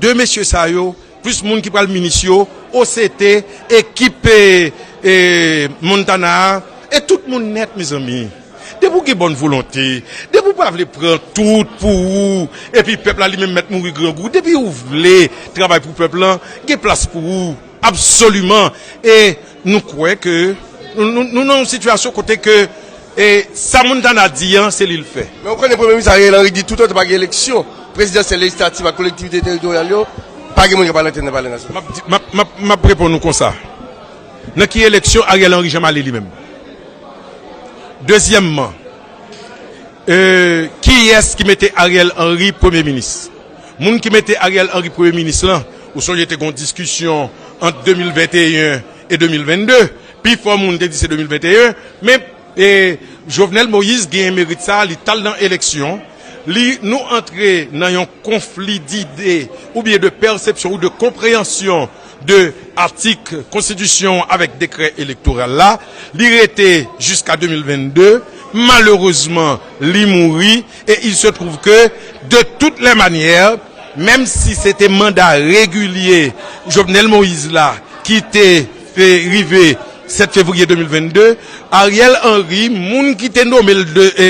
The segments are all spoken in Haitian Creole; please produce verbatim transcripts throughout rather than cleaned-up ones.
De mesye sa yo, plis moun ki pral minis yo, O C T, ekip e, e, Montana a, e tout moun nèt, mezanmi. Depi w gen bòn volonte, depi w pa vle pran tout pou ou, epi pèp la li menm mèt mouri grangou, depi w vle travay pou pèp lan, gen plas pou ou, absoliman. E nou kwè ke nou, nou, nou nan yon sitiyasyon kote ke, e, sa Montana di an, se li l fè. Men w konnen Premye Minis Ariel Henry di toutan pa gen eleksyon prezidansyèl, lejislatif ak kolektivite teritoryal yo, pa gen moun k ap al antre nan Palè Nasyonal. M ap di- m ap- m ap- m ap reponn ou konsa. Nan ki eleksyon Ariel Henry janm ale li menm? Dezyèmman, e, kiyès ki mete Ariel Henry premye minis? Moun ki mete Ariel Henry premye minis lan, ou sonje te gen yon diskisyon ant de mil venteyen e de mil vennde. Pifò moun te di se de mil venteyen, men, e, Jovenel Moïse genyen merit sa, li t al nan eleksyon, li, nou antre nan yon konfli dide oubyen de pèsepsyon ou de konpreyansyon de atik konstitisyon avèk dekrè elektoral la. Li rete jiska de mil vennde. Malerezman, li mouri. E il se trouve que, de toutes les manières, menm si se te manda regilye Jovenel Moïse la ki te fè rive sèt fevriye de mil vennde, Ariel Henry, moun ki te nome l de, e,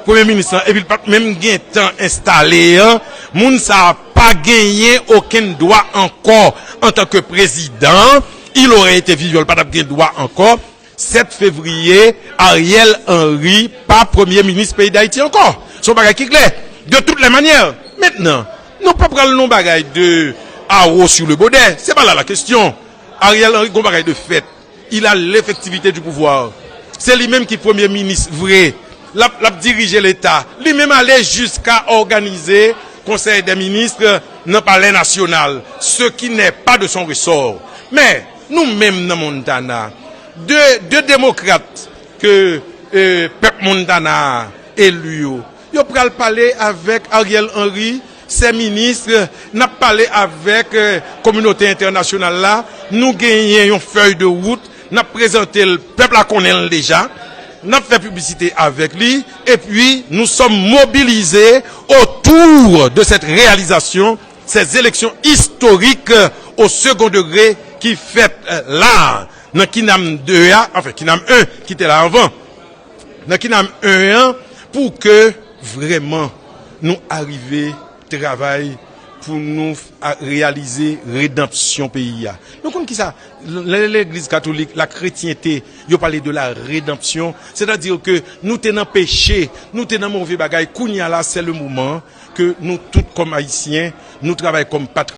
premye minis lan, epi l pa t menm gen tan enstale an, moun sa a pa genyen okenn dwa ankò antanke prezidan. Il aurait été vivant, l pa t ap gen dwa ankò. Sèt fevriye, Ariel Henry pa premye minis peyi Dayiti ankò. Se yon bagay ki klè. De toutes les manières. Mentnan, nou pa pral nan bagay de haro sur le bode. Se pa la la kesyon. Ariel Henry gon bagay de fèt. Il a l'effectivité du pouvoir. Se li menm ki premye minis vre. L ap, l ap dirije Leta. Li menm ale jiska òganize Conseil des ministres nan Palè Nasyonal, ce qui n'est pas de son ressort. Men, nou menm nan Montana, de, de demokrat ke, e, pèp Montana a eli yo, yo pral pale avèk Ariel Henry, ses ministres, n ap pale avèk, e, kominote entènasyonal la, nou genyen yon fèy de wout, n ap prezante l, pèp la konnen l deja, n ap fè piblisite avèk li, epi nous sommes mobilisés autour de cette réalisation, ces élections historiques au second degré ki fèt, e, la, nan KINAM de a, anfen, KINAM en ki te la anvan, nan KINAM en an, pou ke vrèman nou arive travay pou nou a, reyalize redanpsyon peyi a. Nou konn kisa, lè legliz katolik, la kretyente, yo pale de la redanpsyon, sètadi ke nou te nan peche, nou te nan move bagay, kounye a la, se le moman ke nou tout kòm ayisyen, nou travay kòm patriyòt.